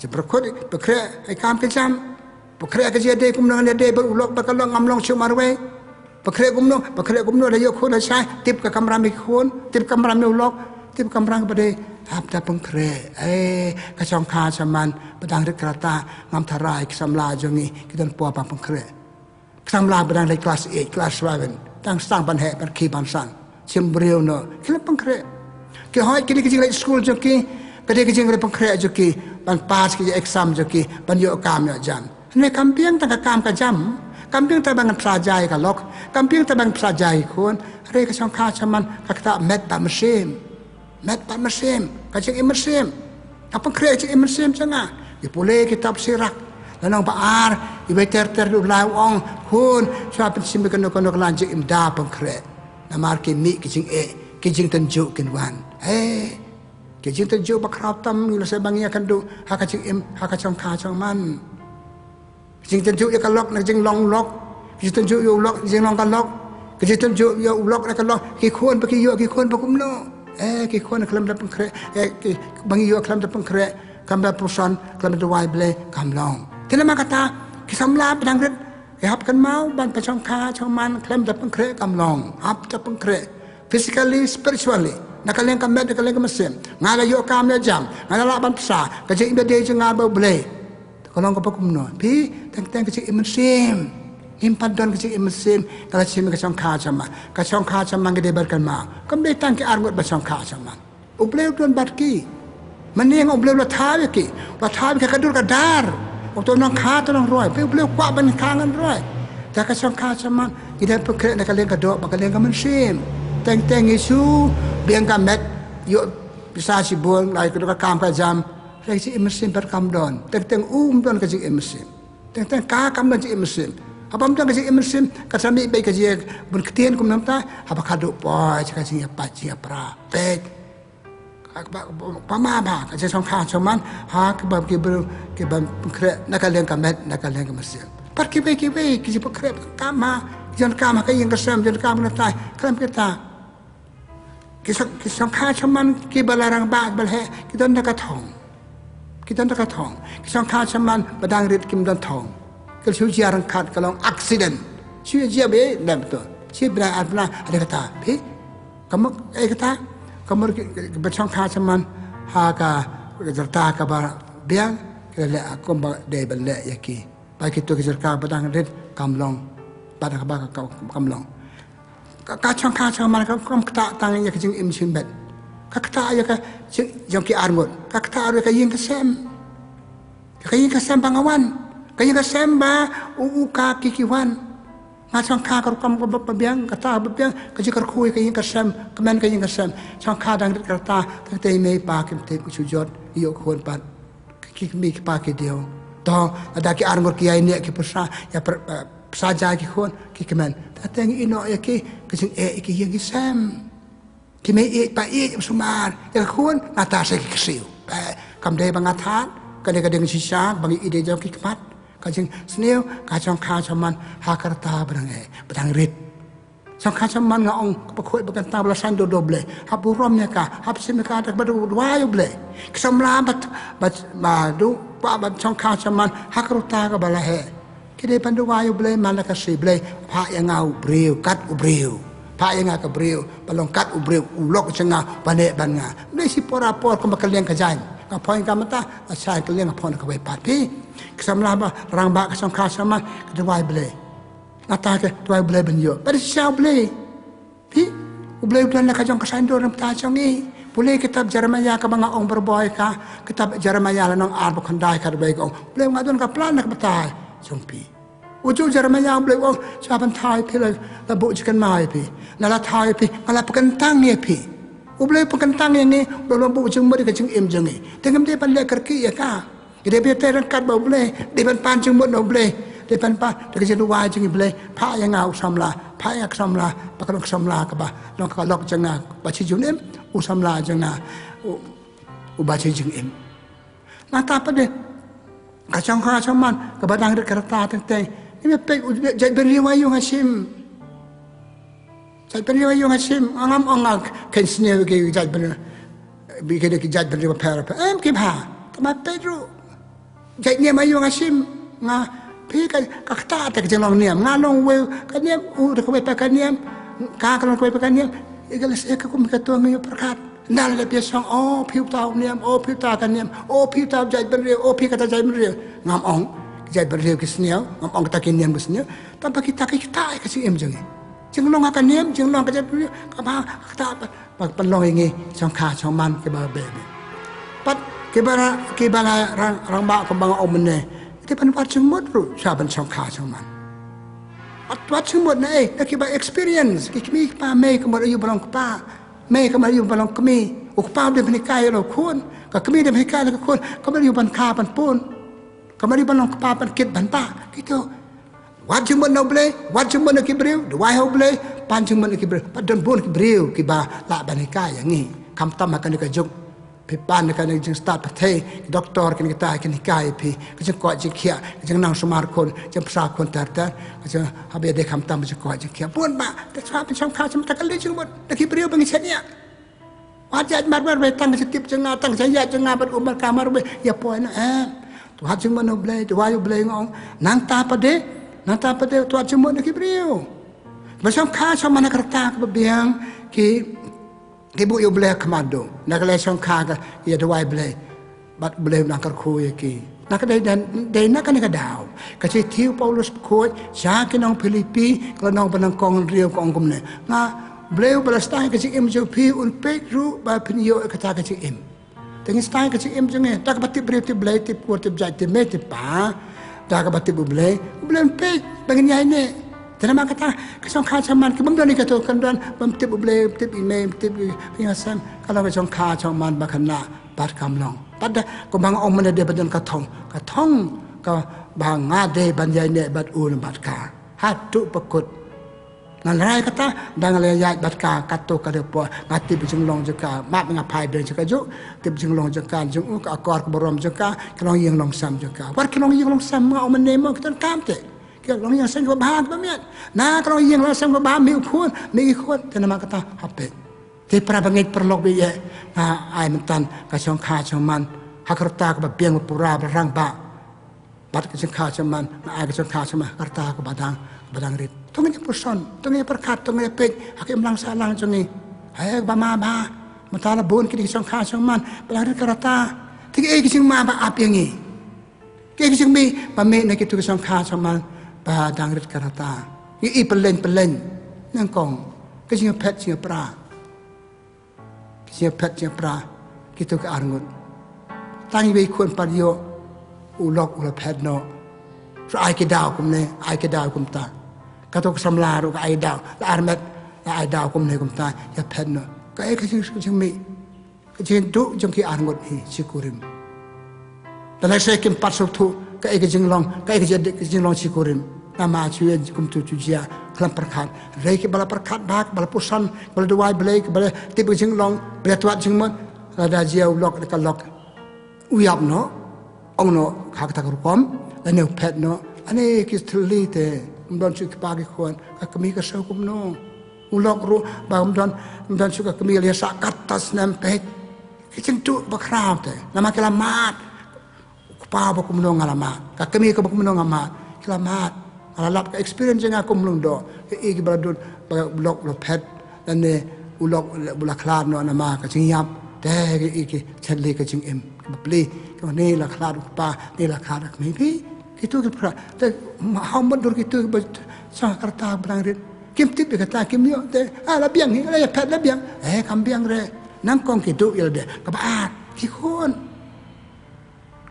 Jingpyrkhat, pynkhreh ha ki kam ki jam. Pynkhreh ka jingïadei kumno ngan ïadei bad u lok bad ka lok, ngam long shuh marwei. Pynkhreh kumno, pynkhreh kumno, la ïoh khun lashai, tip ka kamram ïa ki khun, tip kamram ïa u lok, tip kamram ba dei, hap da pynkhreh. Eh, ka shongkha shaman, ba dang rit ka rta, ngam tharai ki samla jong ngi, ki don por ban pynkhreh. Ki samla ba dang leit klas eight, klas seven, dang sdang ban heh, ban khie ban san. Shim briew noh, ki leit pynkhreh. Ki hoi, ki dei ki jingleit skul jong ki, ki dei ki jingleit pynkhreh jong ki, ban pass ki exam jong ki, ban ïoh kam ïoh jam. Ne kam biang tang ka kam ka jam, kam biang tang ban pynshai ïa ka lok, kam biang tang ban pynshai ïa ki khun, hynrei ka shongkha shaman, ka ktah met bad mynsiem. Met bad mynsiem, ka jingim mynsiem. Ka pynkhreh jingim mynsiem jong nga. Ïa pule kitab Sirak. Lynnong ba ar, ïa wei ter ter u lai u ong, khun, shuwa pynshim ïa kano kano ka lain jingim da pynkhreh. Namar ki mih ki jingeh, ki jingtynjuh kin wan. Hei, ki jingtynjuh ba khraw tam, ngi lehse ba ngi ïakynduh, ha ka jingim, ha ka shongkha shaman. Ka jingtynjuh ïa ka lok na ka jinglong lok. Ka jingtynjuh ïa u lok na ka jinglong ka lok. Ka jingtynjuh ïa u lok na ka lok. Ki khun ba ki ïoh, ki khun ba kumno. Eh, ki khun khlem da pynkhreh. Eh, ki, ba ngi ïoh khlem da pynkhreh. Khlem da pyrshang, khlem da duwai Blei, kam long. Te namar kata, ki samla ba dang rit, ki hap kynmaw ban pynshongkha shaman khlem da pynkhreh, kam long. Hap da pynkhreh. Physically, spiritually. Na ka liang ka met, na ka liang ka mynsiem. Nga la ïoh kam ïoh jam. Nga la lah ban pynshai. Ka jingim ïadei jong nga bad U Blei. Te ka long kaba kumno. Phi, teng teng ka jingim mynsiem. Ngim pat don ka jingim mynsiem, ka la shim ka shongkha shaman. Ka shongkha shaman ka dei ban kynmaw. Kam dei tang ki arngut ba shongkha shaman. U Blei u don bad ki. Mynne nga U Blei u la thaw ïa ki. U la thaw ïa ki ha ka dur ka dar. U to nongkha to nongroi. Phi U Blei u kwah ban kha ngan roi. Te ka shongkha shaman. Ki dei pynkhreh na ka liang ka doh, bad ka liang ka mynsiem. Teng teng ngi shu, biang ka met, ïoh pisa shibun, la ïa ka dur ka kam ka jam. Hynrei ka jingim mynsiem pat kam don. Teng teng um don ka jingim mynsiem. Teng teng ka kam don jingim mynsiem. Haba ym don ka jingim mynsiem, ka sa mih beit ka jingïabun ktien kumno mynta, haba ka duh poi, ka jingïapait, jingïapra. Peit. Ka ba, ba, ba ma ba, ka jingshongkha shaman, ha, kaba ki briew, kiba pynkhreh, na ka liang ka met, na ka liang ka mynsiem. Pat kiwei kiwei, ki jingpynkhreh, kam ha, ki jingkam ha ka ïing ka sem, jingkam na tai, khlem kita. Ki shong, ki shongkha shaman, kiba la rangbah, ba la heh, ki don da ka thong. Ki don da ka thong. Ki shongkha shaman, ba dang rit kim don thong. Ki la shu jia ryngkat, ka long accident. Shu jia be, dam to. Shi bnai ar bnai, ada kata. Phi? Ka mut, eh kata. Ka mut ki, ki, ki ba shongkha shaman, ha ka, ka jrta kaba biang, ki la leh, kumba dei ban leh ïa ki. Ba kito ki jrta ba dang rit, kam long. Ba dang ba ka, ka, kam long. Ka, ka shongkha shaman ka, kam ktah tang ïa ka jingim jingmet. Ka ktah ïa ka jing, jong ki arngut. Ka ktah ruh ïa ka ïing ka sem. Ïa ka ïing ka sem ba nga wan. Ka ïing ka sem ba u, u ka ki ki wan. Nga shongkha ka rukom ka ba, ba biang, kata ba biang, ka jingkyrkhu ïa ka ïing ka sem, kmen ka ïing ka sem. Shongkha dang rit ka rta, tang te i mei i pa kim tip, ki shu jot, ïoh khun pat. Ki kmie ki kpa ki dei. To, lada ki arngut ki ïaineh ki pyrsa, ïa pyr, eh, Sa jai ki khun ki kmen. Te ngi ïehnoh ïa ki, ka jingeh ïa ki ïing ki sem. Ki mei ïeit pa ïeit sumar ïa ka khun, nangta sa ki ksiew. Kam dei ba nga thaw, kane ka dei ka jingshisha ba ngi ïeit ïa jong ki khmat. Ka jingsniew, ka shongkha shongman ha ka rta ba dang eh, ba dang rit. Shongkha shongman nga ong, ka bakhuid ba kyntang ba la saiñdur da U Blei, hap burom ïa ka, hap shim ïa ka da kaba duwai U Blei. Ki samla bad, bad, ba duwai, bad shongkha shongman ha ka rta kaba la heh. Ki dei ban duwai U Blei man la ka shi: Blei, phah ïa nga u briew kat u briew. Phah ïa nga ka briew ba long kat u briew, u lok jong nga, ba neh ban nga. Ym dei shi por ha por kumba ka liang ka jaiñ. Nga phong ka mynta, la shai ka liang, nga phong kawei pat. Phi, ki samla ba rangbah, ka shongkha shongman, ka duwai Blei. Nangta ka duwai Blei ban ïoh. Bad shisha U Blei, phi, U Blei u don la ka jong ka saiñdur na ka bynta jong ngi. Pule kitab Jeremaïah kaba nga ong barabor ïa ka, kitab Jeremaïah lynnong ar, ba khyndai, khatwei, ka ong: Blei, nga don ka plan na ka bynta jong phi. U ju Jeremaïah, U Blei u ong, sha ban thaw ïa phi la, la buh jingkynmaw ïa phi. La, la thaw ïa phi, nga la pynkyntang ïa phi. U Blei u pynkyntang ïa ngi, U Blei u la buh jingmut ïa ka jingim jong ngi. Te ngim dei ban leh kyrkieh ïa ka. Ngi dei ban ïatrei ryngkat bad U Blei, dei ban pan jingmut na U Blei, dei ban pan da ka jingduwai jong ngi: Blei, phah ïa nga u samla, phah ïa nga ka samla, ba ka long ka samla kaba long ka lok jong nga, ba shi jingim, u samla jong nga, u, uba shi jingim. Nangta pat de, ka shongkha shongman kaba dang rit ka rta teng teng, ngim peit u jaitbynriew aïu nga shim. Jaitbynriew aïu nga shim, ngam ong nga khein sniew ki jaitbynriew, ki, ki jaitbynriew bapher bapher. Em, kim ha. Tang ba peit ruh, jaitniam aïu nga shim. Nga, phi, ka, ka ktah te ka jinglong niam. Nga long uwei ka niam, u da kawei pat ka niam, ka, ka long kawei pat ka niam. Ïa ka leh seh ka kum ka tuh ngi ïa pyrkhat. Nda la phi ïa shong, o phi uta u niam, o phi uta ka niam, o phi uta u jaitbynriew, o phi kata jaitbynriew. Ngam ong ki jaitbynriew ki sniew, ngam ong kata ki niam ki sniew. Tang ba kita ki ktah ïa ka jingim jong ngi. Jinglong ha ka niam, jinglong ka jaitbynriew, kaba ktah ba, ba pynlong ïa ngi shongkha shongman kiba beh beh. Pat kiba la, kiba la rang, rangbah kumba nga ong mynne, te ban wad jingmut ruh sha ban shongkha shongman. Wad, wad jingmut na ei, na kiba experience, ki kmie ki kpa, mei ka mut aïu ba long kpa, mei ka mut aïu ba long kmie. U kpa u dei ban hikai ïa la u khun, ka kmie dei ban hikai ïa la ka khun ka mut aïu ban kha ban pun, ka mut aïu ban long kpa ban kit ban bah. Kito, wad jingmut na U Blei, wad jingmut na ki briew, duwai ha U Blei, pan jingmut na ki briew. Pat don bun ki briew kiba lah ban hikai ïa ngi. Khamtam ha kane ka juk, phi pan ha kane ka jingstad pyrthei, ki doktor, kine kita kin hikai ïa phi ka jingkoit jingkhiah, ka jingnang sumar khun, jingpyrshah khun ter ter, ka jing, haba ïadei khamtam ka jingkoit jingkhiah. Bun bah, te shuwa ban shongkha shongman, ta ka lei jingmut na ki briew ba ngi shaniah. Wat ïaid marwei, tang ka jingtip jong nga, tang ka jingïaid jong nga bad u marwei, ïa poi noh, em. To wad jingmut na U Blei, to wad U Blei, nga ong. Nangta pat de, nangta pat de to wad jingmut na ki briew. Ba shongkha shongman ha ka rta kaba biang, ki, ki buh ïa U Blei ha khmat duh. Na ka lei shongkha ka ïa duwai Blei. Bad U Blei u nang kyrkhu ïa ki. Na ka dei, dei, dei na kane ka daw, ka shithi u Paulus bakhuid sha ki nong Philippi, ka lynnong ba nyngkong, hynriew, ka ong kumne: Nga, U Blei uba la sdang ïa ka jingim jong phi un peit ruh ba phin ïoh ïa kata ka jingim. Te ngi sdang ïa ka jingim jong ngi da kaba tip briew tip Blei, tip kur tip jait, tip mei tip pa, da kaba tip U Blei, U Blei un peit ba ngin ïaineh. Te namar kata ka shongkha shongman ki bym don ïa kato, kan don bym tip U Blei, tip i mei, tip i, i ïing i sem, ka long ka shongkha shongman ba khynnah bad kam long. Pat da kumba nga ong mynne, dei ban don ka thong, ka thong kaba nga dei ban ïaineh bad u ne bad ka haduh ba kut. Ngan rai kata, da nga la ïaid bad ka katto katne por, nga tip jinglong jong ka, map nga phai biang sha kajuh, tip jinglong jong ka, jong u, ka akor ka burom jong ka, ka longïing longsem jong ka. Wat ka longïing longsem nga ong mynne mo, ki donkam te. Ka longïing sem kaba bha kaba miat. Na ka longïing longsem kaba bha, mih u khun, mih ki khun, te namar kata hap peit. Te para bangeit paralok ba ïeit, nga ai mynta ka shongkha shongman ha ka rta kaba biang, ba pura, ba rangbah. Bad ka shongkha shongman, nga ai ka shongkha shongman ha ka rta kaba dang, kaba dang rit. To ngin ïa pyrshang, to ngin ïa pyrkhat, to ngin ïa peit ha ka imlang sahlang jong ngi. Hei, ba ma ba, mynta la bun kine ki shongkha shongman ba dang rit ka rta. Te kaei ka jingma ba ap ïa ngi? Kaei ka jingmih ba mih na kito ki shongkha shongman ba dang rit ka rta? Ngi i pyllein pyllein nyngkong, ka jingïaphet jingïapra. Ka jingïaphet jingïapra, kito ki arngut. Tang iwei i khun pat ïoh, u lok u la phet noh. Sa ai ki daw kumne, ai ki daw kumta. Kato ka samla ruh ka ai daw, la armet, la ai daw kumne kumta, ïaphet noh. Kaei ka jing, jingmih, ka jingduh jong ki arngut hi shi kurim? Lane sa kim pat sngewthuh kaei ka jinglong, kaei ka jing, ka jinglong shi kurim. Namar shu ïa kumtu shu jia khlem pyrkhat. Hynrei kiba la pyrkhat bha, ba la pyrshang, ba la duwai Blei, ba la tip ka jinglong, ba la twad jingmut, lada jia u lok da ka lok u ïap noh, ong noh ha kata ka rukom, lane u phet noh, lane ki thylli te, ym don shuh ki kpa ki khun, ka kmie ka shu kumno. U lok ruh, ba ym don, ym don shuh ka kmie la ïa sah katto snem peit. Ki jingduh ba khraw te, namar ki la mad. U kpa ba kumno nga la mad, ka kmie kaba kumno nga mad, ki la mad. Nga la lap ka experience jong nga kum lyngdoh, ka i kiba la dud, ba u lok u la phet, lane u lok u la khlad noh namar ka jingïap, te ka i ki thylli ka jingim, kiba plie, ka ni la khlad u kpa, ni la khlad ka kmie phi, kitu ki phra, te ha u mutdur kitu kiba shong ha ka rta ba dang rit, kim tip ïa kata kim ïoh, te, ah, la biang hi, la ïa phet la biang, eh, kam biang re, nyngkong ki duh ïa lade, kaba ar, ki khun.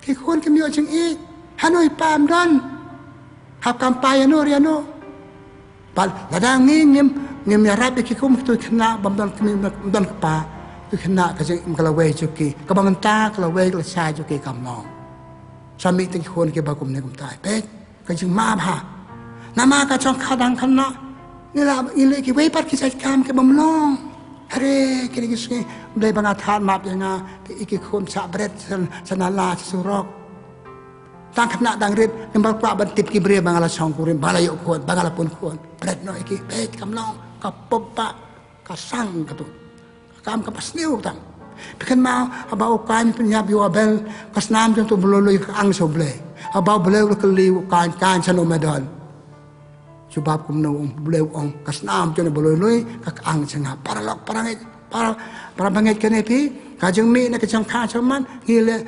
Ki khun kim ïoh jingïeit. Hano i pa ym don. Hap kam pa ïano ri ïano. Bad lada ngi ngim, ngim ïarap ïa ki kum kitu ki khynnah bym don kmie, bym don kpa. Kitu ki khynnah ka jingim ka lawei jong ki. Kaba mynta ka lawei ka lashai jong ki kam long. Sa mih te ki khun kiba kumne kumta. Peit. Ka jingma bha. Namar ka jong ka dang khynnah. Ngi la, ngi leh kiwei pat ki jait kam ki bym long. Hare, kine ki sngi, Blei ba nga thad map ïa nga, ki, ki khun sah bret, sa, sa nala, sa surok. Tang khynnah dang rit, ngim pat kwah ban tip ki briew ba nga la shongkurim, ba la ïoh khun, ba nga la pun khun. Bret noh ïa ki, peit kam long, ka pop ba, ka sang katu. Kam kaba sniew tang. Phi kynmaw, haba u Kain pynïap ïa u Abel, ka snam jong uto ba lui lui ka ang sha u Blei. Haba u Blei u la kylli u Kain, Kain shano me don. Jubab kumno u Blei u ong, ka snam jong uto ba lui lui, ka ang sha nga. Paralok parangeit, para, para bangeit kane phi, ka jingmih na ka jong ka jong man, ngi leh,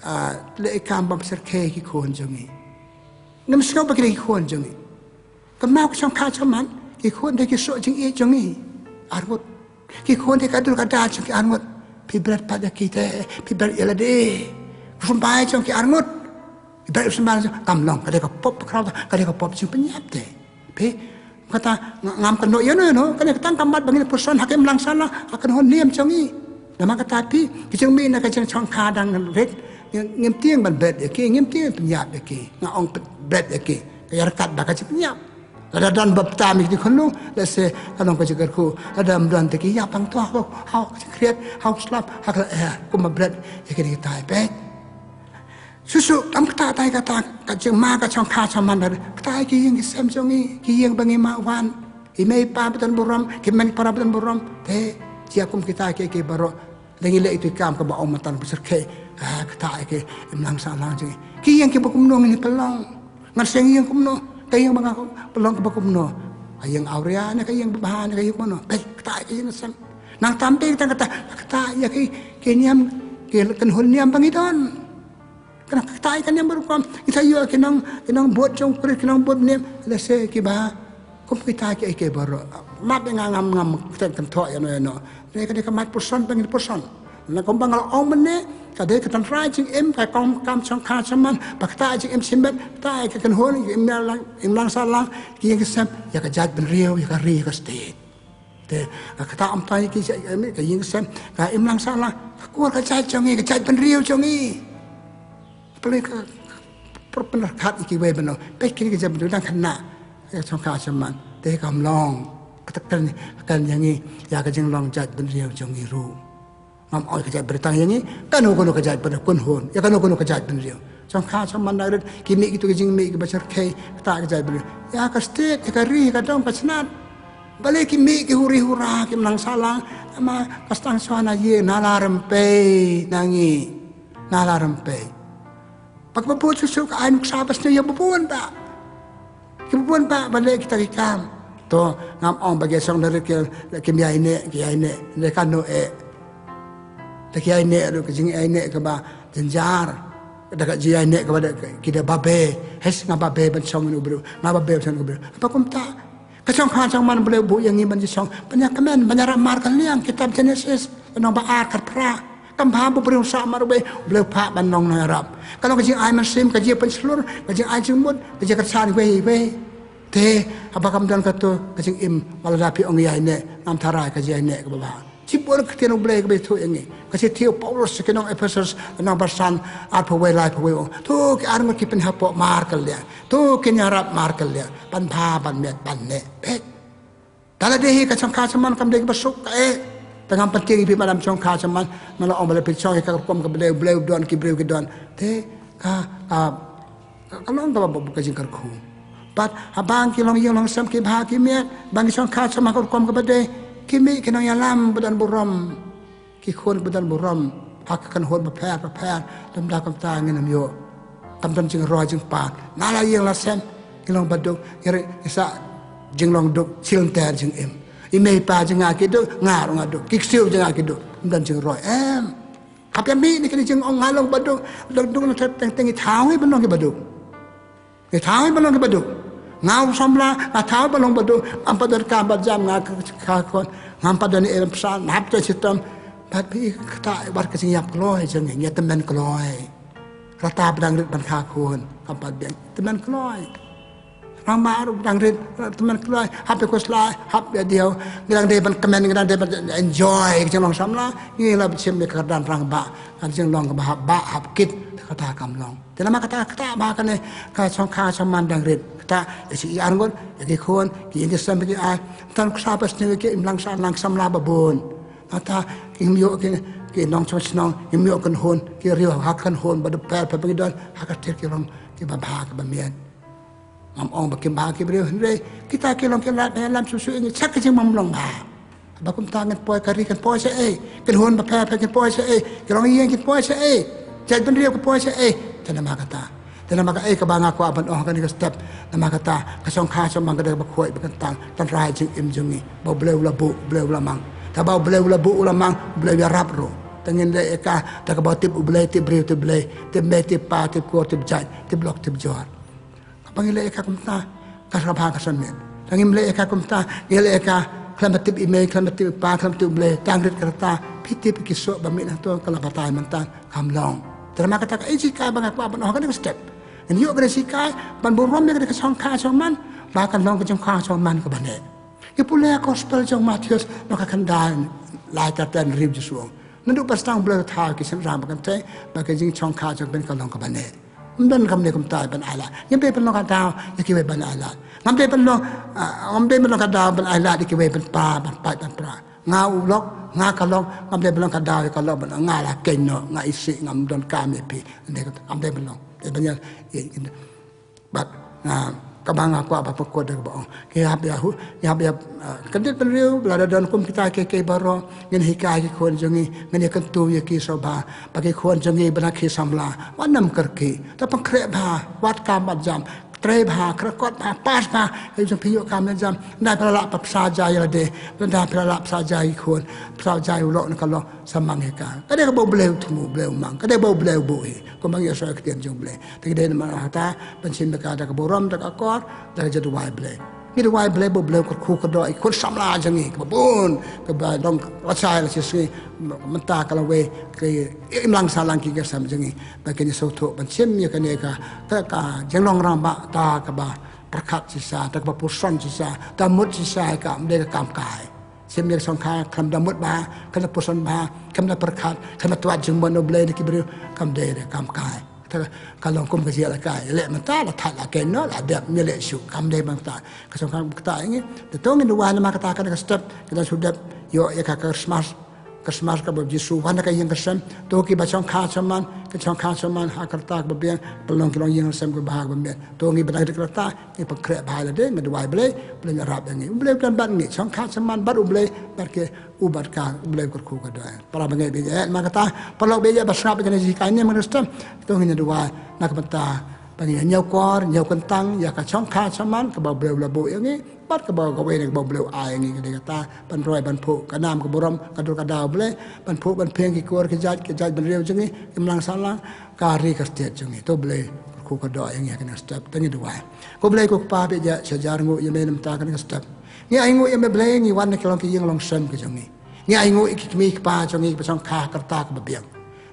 ah, leh i kam bym syrkhei ki khun jong ngi. Ngim sngew ba ki dei ki khun jong ngi. Kynmaw ka jong ka jong man, ki khun dei ki soh jingïeit jong ngi. Arngut. Ki khun dei ka dur ka dar jong ki arngut. Phi bret pat ïa ki te, phi bret ïa lade. U symbai jong ki arngut. Phi bret u symbai jong, kam long, ka dei ka pop khraw, ka dei ka pop jingpynïap te. Phi, kata, nga-, ngam kynnoh ïano ïano, kane ka tang ka mat ba ngin pyrshang ha ka imlang sahlang, ha ka kynhun niam jong ngi. Namar kata phi, ki jingmih na ka jingshongkha dang rit, ngim, ngim tieng ban bret ïa ki, ngim tieng ban pynïap ïa ki, nga ong pyn-, bret ïa ki, ka ïa ryngkat bad ka jingpynïap. Lada don ba btam ïa ki khun, lehse ka long ka jingkyrkhu, lada ym don te ki ïap hangto, ha, ha ka jingkhriat, ha u slap, ha ka lyer, kumba bret ïa kine kitai peit. Shuh shuh, kam ktah tai kata, ka jingma ka jong ka jong man, ktah ïa ki ïing ki sem jong ngi, ki ïing ba ngi mad wan. I mei i pa ba don burom, ki mei para ba don burom, te, jia kum kita ki, ki baroh. Lada ngi leh itu i kam kaba ong mynta ba syrkhei, ah, ktah ïa ki imlang sahlang jong ngi. Ki ïing kiba kumno ngin pynlong. Ngan seng ïing kumno, ka ïing ba nga pynlong kaba kumno. Ka ïing awria ne ka ïing babha ne ka ïing kumno. Peit, ktah ïa ki ïing sem. Nangta peit tang kata, ktah ïa ki, ki niam, ki kynhun niam ba ngi don. Kane ka ktah ïa ka niam ba rukom. Kita ïoh ki nong, ki nongbud jong u Khrist, ki nongbud niam. Lehse kiba kum kita ki, ki baroh. Map ïa nga ngam, ngam kren kynthoh ïano ïano. Dei ka dei ka mat pyrshang ba ngin pyrshang. Na kumba nga la ong mynne, ka dei ka tynrai jingim, ka kam, kam shongkha shaman, ba ktah jingim shimet, ktah ïa ka kynhun, imlang, imlang sahlang, ki ïing ki sem, ïa ka jaitbynriew, ïa ka ri, ïa ka state. Te, ka ktah ym tang ïa ki, ïa ka ïing ki sem, ka imlang sahlang, ka kur ka jait jong ngi, ka jaitbynriew jong ngi. Pynlong ka, ka, pynrkhat ïa kiwei ban ong. Peit kine ki jaitbynriew dang khynnah. Ïa ka shongkha shaman. Te kam long. Kata kan, kan ïa ngi. Ïa ka jinglong jaitbynriew jong ngi ruh. Ngam ong ka jaitbynriew tang ïa ngi. Kano kano ka jaitbynriew kynhun. Ïa kano kano ka jaitbynriew. Shongkha shaman na rit. Ki mih kitu ki jingmih kiba syrkhei. Kata ka jaitbynriew. Ïa ka state, ïa ka ri, ïa ka dong, ka shnat. Balei ki mih ki huri hura, ki imlang sahlang. Namar ka sdang shuwa na ïing, na la rympei, na ngi. Na la rympei. Ba kaba bun shuh shuh ka ai nuksa ba sniew ïa ba bun bah. Ki ba bun bah ba leh kita ki kam. To ngam ong ba ki shong da rit ki, kim ïaineh, ki ïaineh. Leh kano eh. Da ki ïaineh ruh ka jingïaineh kaba jynjar. Da ka jingïaineh kaba da ki da babe. Hei nga babe ban shong ïa u briew. Nga babe ban shong ïa u briew. Ba kumta. Ka shongkha shaman Blei u buh ïa ngi ban ïashong, ban ïakmen, ban ïarap markylliang, kitab Genesis, lynnong ba ar, khat phra. Kam bha ba u briew u sah mar uwei, u Blei u phah ban long nongïarap. Ka long ka jingai mynsiem, ka jingpynshlur, ka jingai jingmut, ka jingkyrshan iwei ïa iwei. Te, haba kam don kato, ka jingim, wat lada phi ong ïaineh, ngam tharai ka jingïaineh kaba bha. Shibun ka ktien U Blei kaba ïathuh ïa ngi. Ka shithi u Paulus sha ki nong Ephesus, nong ba san, arphew wei, laiphew wei, u ong, to ki arngut ki pynïapoh markylliang. To kin ïarap markylliang. Ban bha, ban miat, ban neh. Peit. Te lada hi ka shongkha shaman kam dei kaba suk, ka eh. Te ngam pyntieng ïa phi ba lam shongkha shaman, man la ong ba la pynshong ïa ka rukom kaba dei, U Blei u don, ki briew ki don. Te ka, ka, ka, ka long kaba bok ka jingkyrkhu. Bad haba ki long ïing long sem ki bha ki miat, ba ki shongkha shaman ha ka rukom kaba dei, ki mih ki nongïalam ba don burom. Ki khun ba don burom ha ka kynhun bapher bapher, lymda kumta ngin ym ïoh. Kam don jingroi jingpang. Na la ïing la sem, ngi long baduk, ngi ri, ngi sah jinglong duk, shilynter jingim. I mei i pa jong nga ki duk, nga ruh nga duk. Ki ksiew jong nga ki duk, ym don jingroi. Em. Hap ïa mih na kine ki jingong, nga long baduk, long duk na teng teng, ngi thaw hi ban long ki baduk. Ngi thaw hi ban long ki baduk. Nga u samla, nga thaw ban long baduk. Ngam pat don kam bad jam, nga ka, ka khun. Ngam pat don ei ban pynsan, nga hap te shitom. Bad phi kata, wat ka jingïap kloi jong ngi, ngi tymmen kloi. Kata ba dang rit ban kha khun, kam pat biang, tymmen kloi. Rangbah ruh ba dang rit, tymmen kloi. Hap ïa khuslai, hap ïa diaw. Ngi dang dei ban kmen, ngi dang dei ban enjoy ka jinglong samla. Ngi la shim ïa ka kyrdan rangbah, ka jinglong kaba hap bah hap kit. Kata kam long. Te namar kata, kata ba kane ka shongkha shaman dang rit. Kata ïa shi, ïa arngut, ïa ki khun, ki ïing ki sem, ki ai. Tang ksa ba sniew ki imlang sahlang samla ba bun. Kata ngim ïoh ki, ki nongshong shnong, ngim ïoh kynhun, ki riew ha kynhun ba dei pher pher ba ngi don, ha ka tir ki long kiba bha kiba miat. Ngam ong ba kim bha ki briew, hynrei kita ki long ki lad ba ïalam shuh shuh ïa ngi sha ka jingbym long bha. Ba kumta ngin poi ka ri kin poi shaei, kynhun bapher bapher kin poi shaei, ki longïing kin poi shaei, jaitbynriew kin poi shaei. Te namar kata, te namar kaei kaba nga kwah ban ong ha kane ka step, namar kata ka shongkha shaman ka dei kaba khuid ba kyntang, tynrai jingim jong ngi. Ba U Blei u la buh, U Blei u la mang. Te ba U Blei u la buh, u la mang, U Blei u ïarap ruh. Te ngin leh ïa ka da kaba tip U Blei, tip briew, tip Blei, tip mei, tip pa, tip kur, tip jait, tip lok, tip jor. Kaba ngi leh ïa ka kumta, ka sngewbha ka sngewmih. Te ngim leh ïa ka kumta, ngi leh ïa ka khlem da tip i mei, khlem da tip i pa, khlem da tip U Blei, tang rit ka rta, phi tip ki soh ba mih na to, ka la batai mynta, kam long. Te namar kata kaei ka shikai ba nga kwah ban ong ha kane ka step. Ngin ïoh kane ka shikai ban burom ïa kane ka shongkha shaman, ba kan long ka shongkha shaman kaba neh. Ngi pule ïa ka gospel jong u Mathaios, na ka khyndai, lai, ter ter, hynriew, Jisu u ong, naduh ba sdang U Blei u thaw ïa ki shynrang ba kynthei, ba ka jingshongkha jong phi kan long kaba neh. Ym don kumne kumta ban ailad. Ngim dei ban long ka daw ïa kiwei ban ailad. Ngam dei ban long, ah, ngam dei ban long ka daw ban ailad ïa kiwei ban pra, ban pait, ban pra. Nga u lok, nga ka lok, ngam dei ban long ka daw ïa ka lok ban nga la keiñ noh, nga isih, ngam donkam ïa phi. Ngam dei ban long. Dei ban ïa, ïa, ïa, bad, ah, kaba nga kwah ban pynkut da kaba ong, ngi hap ïa hu, ngi hap ïa, ah, kyndit bynriew, lada don kum kita kiei kiei baroh, ngin hikai ki khun jong ngi, ngin ïa kyntu ïa ki sngewbha, ba ki khun jong ngi ba na ki samla, wat nym kyrkieh, to pynkhreh bha, wad kam wad jam, trei bha, kyrkot bha, pass bha, ïa jong phi ïoh kam ïa jam, nda phi la lah ban pynshai ïa lade, nda phi la lah ban pynshai ïa ki khun, pynshai ïa u lok ne ka lok, sa mang ïa ka. Ka dei kaba U Blei u thmu, U Blei u mang, ka dei ba U Blei u buh hi. Kumba ngi ïohsngew ïa ka ktien jong U Blei. Te ngi dei namar kata ban shim ïa ka da ka burom, da ka akor, da ka jingduwai Blei. Ngi duwai Blei ba U Blei u kyrkhu kyrdoh ïa ki khun samla jong ngi kiba bun, kiba long lashai lashisngi, mynta ka lawei ki imlang sahlang ki khyrsem jong ngi. Ba kin ïa sngewthuh ban shim ïa kane ka, ka, ka jinglong rangbah da kaba pyrkhat shisha, da kaba puson shisha, da mut shisha ïa ka, ym dei ka kam kai. Shim ïa ka shongkha khlem da mut bha, khlem da puson bha, khlem da pyrkhat, khlem da twad jingmut U Blei na ki briew, kam dei, dei kam kai. Te ka long kum ka jingïalehkai, leh mynta la thait la keiñ noh, la dep, ngi leh shuh, kam dei ban kata. Ka shongkha kata ïa ngi. Te to ngin duwai namar kata, kane ka step, ngi dang shu dep ïoh ïa ka Christmas, Christmas kaba u Jisu u wan na ka ïing ka sem. To kiba shongkha shaman, ki shongkha shaman ha ka rta kaba biang, pynlong ki longïing longïasem kiba bha kiba miat. To ngi ba dang rit ka rta, ngi pynkhreh bha ïa lade, ngi duwai Blei, Blei un ïarap ïa ngi. U Blei u don bad ngi, shongkha shaman bad U Blei, bad ki, u bad ka, U Blei u kyrkhu kyrdoh. Para bangeit ba ïeit, eh, namar kata, paralok ba ïeit ba sngap ïa kane ka jinghikai ne mynta ka step, to ngin ïa duwai na ka bynta ba ngin ïa ñiewkor, ñiewkyntang ïa ka shongkha shaman kaba U Blei u la buh ïa ngi, bad kaba kawei ne kaba U Blei u ai ïa ngi, ka dei kata ban roi ban phuh ka nam ka burom, ka dur ka daw Blei, ban phuh ban phieng ki kur ki jait, ki jaitbynriew jong ngi, ki imlang sahlang, ka ri ka state jong ngi. To Blei u kyrkhu kyrdoh ïa ngi ha kane ka step, to ngin duwai. Ko Blei ko Kpa ba ïeit, sha jar nguh ïa me na ka bynta kane ka step. Ngi ainguh ïa me Blei, ngi wan na ki long ki ïing long sem ki jong ngi. Ngi ainguh ïa ki kmie ki kpa jong ngi kiba shongkha ha ka rta kaba biang.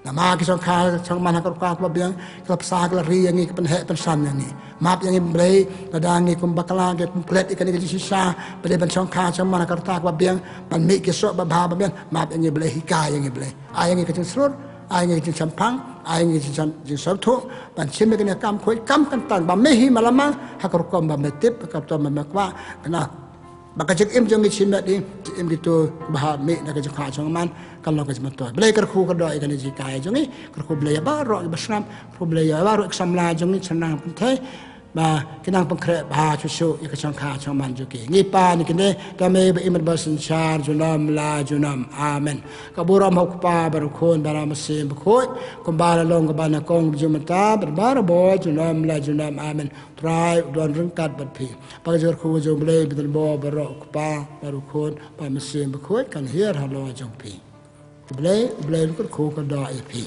Namar ki shongkha shongman ha ka rukom kaba biang, ki la bsa ki la ri ïa ngi, ki pynheh pynsan ïa ngi. Map ïa ngi Blei, lada ngi kum bakla, ngi kum klet ïa kane ka jingshisha, ba dei ban shongkha shongman ha ka rta kaba biang, ban mih ki soh babha ba biang, map ïa ngi Blei, hikai ïa ngi Blei. Ai ïa ngi ka jingshlur, ai ïa ngi ka jingshemphang, ai ïa ngi ka jingshemphang, jingsngewthuh, ban shim ïa kane ka kam khuid kam kyntang, ba me hi ma la mang, ha ka rukom ba me tip, ha ka rukom ba me kwah, kane ba ka jingim jong ngi shimet hi, jingim kito kiba hap mih na ka jingkwah jong man, kan long ka jingmyntoi. Blei kyrkhu kyrdoh ïa kane ka jinghikai jong ngi, kyrkhu Blei ïa baroh kiba sngap, kyrkhu Blei ïa baroh ki samla jong ngi, shnong pynthei, ba kin nang pynkhreh bha shuh shuh ïa ka shongkha shongman jong ki. Ngi pan ïa kine, da me ba im bad ba synshar junom la junom. Amen. Ka burom ha U Kpa bad U Khun bad U Mynsiem Bakhuid, kumba la long kaba nyngkong bad mynta bad barabor junom la junom. Amen. Trai u don ryngkat bad phi. Ba ka jingkyrkhu jong U Blei ba donbor baroh, U Kpa bad U Khun bad U Mynsiem Bakhuid, kan hiar halor jong phi. U Blei, U Blei un kyrkhu kyrdoh ïa phi.